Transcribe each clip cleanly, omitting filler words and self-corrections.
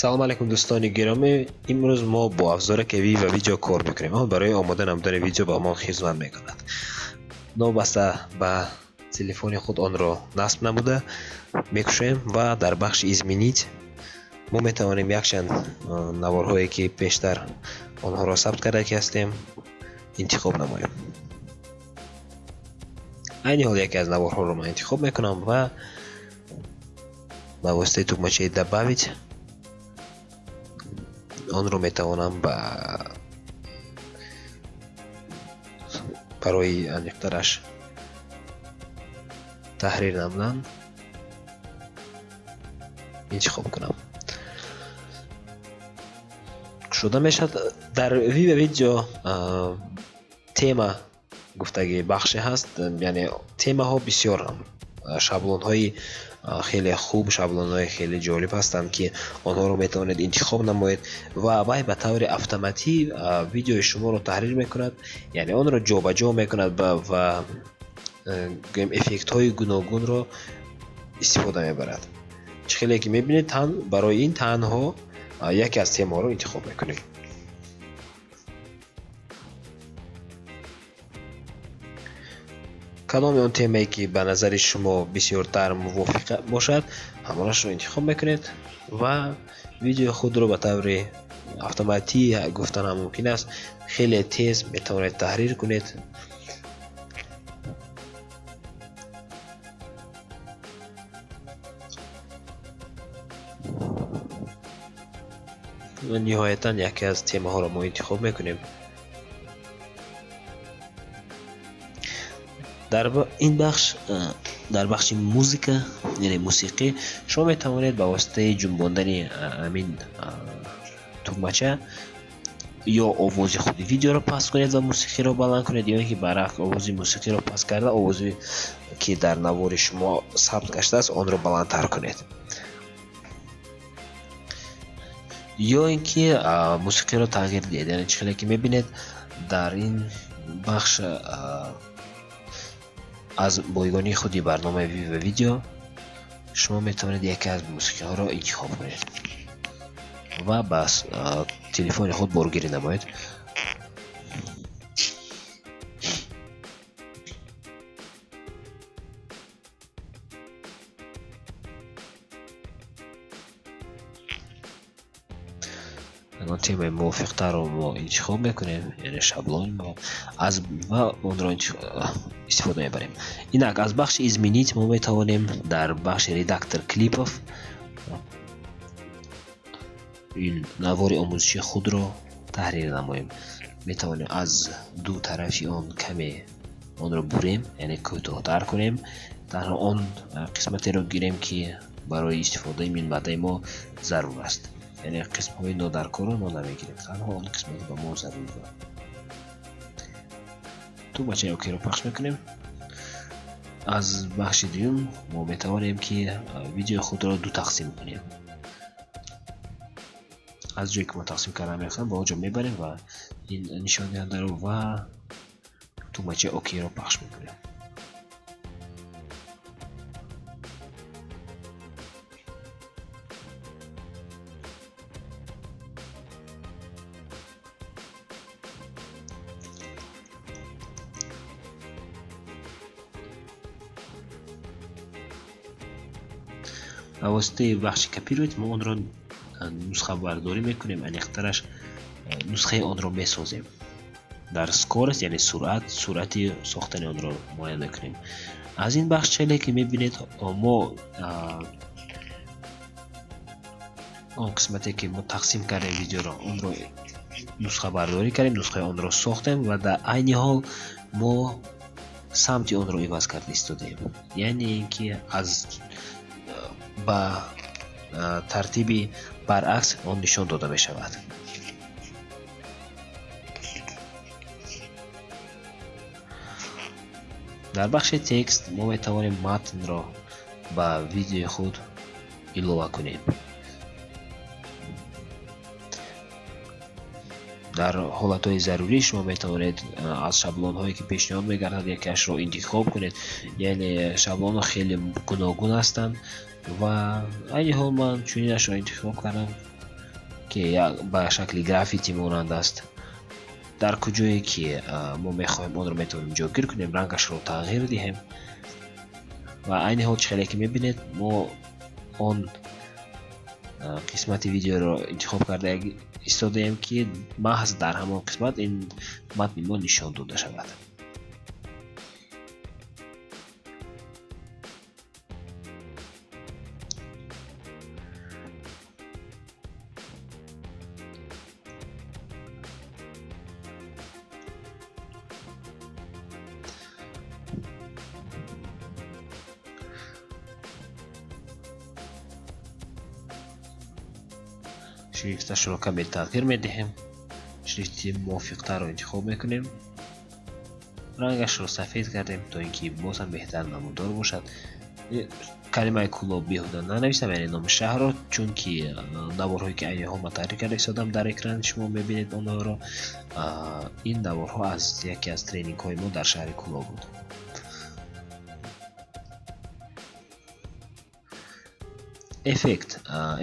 Салом алейкум, дӯстони гиромӣ. Имрӯз мо бо афзораки Viva Video кор мекунем. Он барои омода намудани видео ба мо хизмат мекунад. Новобаста ба телефони худ онро насб намуда мекушоем ва дар бахши «Изменить» мо метавонем якчанд наворҳое, ки пештар онҳоро сабт карда ҳастем, интихоб намоем. Айни ҳол яке аз наворҳоро ман интихоб мекунам ва ба воситаи тугмачаи «Добавить» онро метавонам ба барои аниқтараш таҳрир намудан интихоб кунам. Кушода мешавад. Дар Viva Video тема гуфтаги бахше ҳаст, яъне темаҳо бисёр, шаблонҳои хеле хуб, шаблонҳои хеле ҷолиб ҳастанд, ки онҳоро метавонед интихоб намоед ва вай ба таври автоматӣ видеои шуморо таҳрир мекунад, яъне онро ҷобаҷо мекунад ва гӯем, эффектҳои гуногунро истифода мебарад. Чӣ хеле ки мебинед, барои ин танҳо яке аз темаҳоро интихоб мекунем. Кадоми он темае, ки ба назари шумо бисёртар мувофиқ бошад, ҳамонашро интихоб мекунед ва видеои худро ба таври автоматӣ, гуфтан ҳам мумкин аст, хеле тез метавонед таҳрир кунед. Ниҳоятан яке аз темаҳоро мо интихоб мекунем. Дар ин бахш, дар бахши музыка, яъне мусиқӣ, шумо метавонед ба воситаи ҷунбондани ҳамин тугмача ё овози худи видеоро паст кунед ва мусиқиро баланд кунед, ё ин ки баръакс, овози мусиқиро паст карда, овозе, ки дар навори шумо сабт гаштааст, онро баландтар кунед, ё ин ки мусиқиро тағйир диҳед. Яъне чӣ хеле ки мебинед, дар ин бахш аз бойгонии худи барномаи Viva Video шумо метавонед яке аз мусиқиҳоро интихоб кунед ва ба телефони худ боргирӣ намоед. Ягон темаи мувофиқтарро мо интихоб мекунем, яъне шаблони мо аз ва онро истифода мебарем. Инак, аз бахши «Изменить» мо метавонем дар бахши «Редактор клипов» ин навори омӯзишии худро таҳрир намоем. Метавонем аз ду тарафи он каме онро бурем, яъне кӯтоҳтар кунем, танҳо он қисматеро гирем, ки барои истифодаи минбаъдаи мо зарур аст, яъне қисмҳои нодаркорро мо намегирем, танҳо он қисмате ба мо зарур. Тугмачаи «Окей»-ро пахш мекунем. Аз бахши дуюм мо метавонем, ки видеои худро ду тақсим кунем. Аз ҷое, ки мо тақсим кардан мехоҳем, ба он ҷо мебарем ва ин нишондиҳандаро ва тугмачаи «Окей»-ро пахш мекунем. Ба воситаи бахши «Копировать» мо онро нусхабардорӣ мекунем, аниқтараш, нусхаи онро месозем. Дар скорость, яъне суръат, суръати сохтани онро муайян мекунем. Аз ин бахш, челе ки мебинед, мо он қисмате, ки мо тақсим кардем видеоро, онро нусхабардорӣ кардем, нусхаи онро сохтем ва дар айни ҳол мо самти онро иваз карда истодаем, яъне ин ки аз ба тартиби баръакс он нишон дода мешавад. Дар бахши текст мо метавонем матнро ба видеои худ илова кунем. Дар ҳолатҳои зарурӣ шумо метавонед аз шаблонҳое, ки пешниҳод мегардад, якеашро интихоб кунед, яъне шаблонҳо хеле гуногун ҳастанд ва айни ҳол ман чунинашро интихоб кардам. ки ба шакли граффити монанд аст. Дар куҷое ки мо мехоҳем, онро метавонем ҷойгир кунем, рангашро тағйир диҳем. Ва айни ҳол, чӣ хеле ки мебинед, мо он қисмати видеоро интихоб карда истодаем, ки маҳз дар ҳамон қисмат ин матни мо нишон дода шавад. Шрифташро каме тағйир медиҳем, шрифти мувофиқтарро интихоб мекунем, рангашро сафед кардем, то ин ки боз ҳам беҳтар намудор бошад. Калимаи Кӯлоб беҳуда нанависам, яъне номи шаҳрро, чунки наворҳое, ки айни ҳол ман таҳрир карда истодам, дар экран шумо мебинед онҳоро, ин наворҳо аз яке аз тренингҳои мо дар шаҳри Кӯлоб буд. Эффект,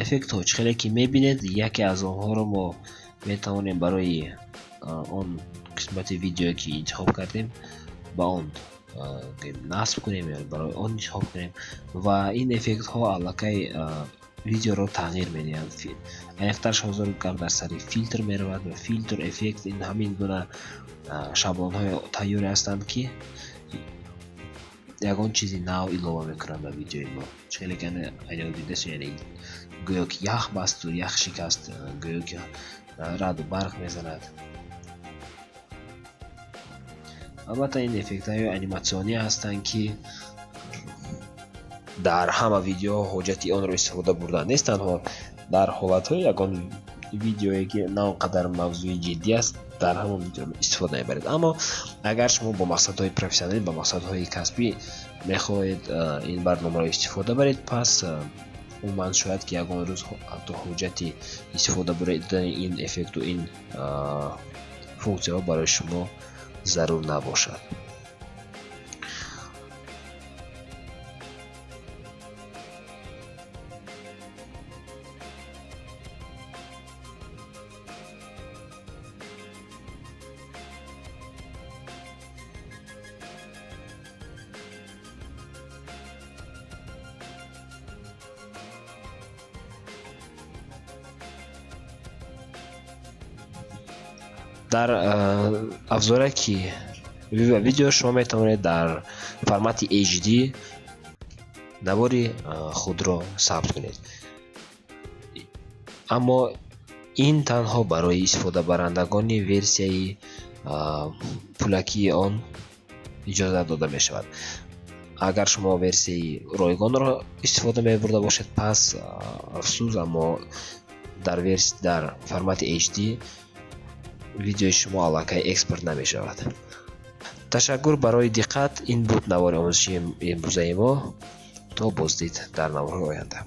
эффектҳо, чӣ хеле ки мебинед, яке аз онҳоро мо метавонем барои он қисмати видеое, ки интихоб кардем, ба он насб кунем ё барои он интихоб кунем. Ва ин эффектҳо аллакай видеоро тағйир медиҳанд. Аниқтараш, ҳозир гап дар сари филтр меравад. Ва филтр, эффект — ин ҳамин гуна шаблонҳои тайёре ҳастанд, ки ягон чизи нав илова мекунанд ба видеои мо. Чӣ хеле ки айни дидест, яъне гӯё ки ях басту ях шикаст, гӯё ки раъду барқ мезанад. Албатта, ин эффектҳои аниматсионӣ ҳастанд, ки дар ҳама видеоҳо ҳоҷати онро истифода бурдан нест. Танҳо дар ҳолатҳои ягон видеое, ки на он қадар мавзӯи ҷиддӣ аст, дар ҳамон видео истифода мебаред. Аммо агар шумо бо мақсадҳои профессионалӣ, ба мақсадҳои касбӣ мехоҳед ин барномаро истифода баред, пас умуман шояд ки ягон рӯз ҳатто ҳоҷати истифода бурдани ин эффекту ин функсияҳо барои шумо зарур набошад. Дар афзораки Viva Video шумо метавонед дар формати HD навори худро сабт кунед, аммо ин танҳо барои истифодабарандагони версияи пулакии он иҷозат дода мешавад. Агар шумо версияи ройгонро истифода мебурда бошед, пас афсӯс, аммо дар формати HD видеои шумо аллакай экспорт намешавад. Ташаккур барои диққат. Ин буд навори омӯзишии имрӯзаи мо. То боздид дар наворҳои оянда.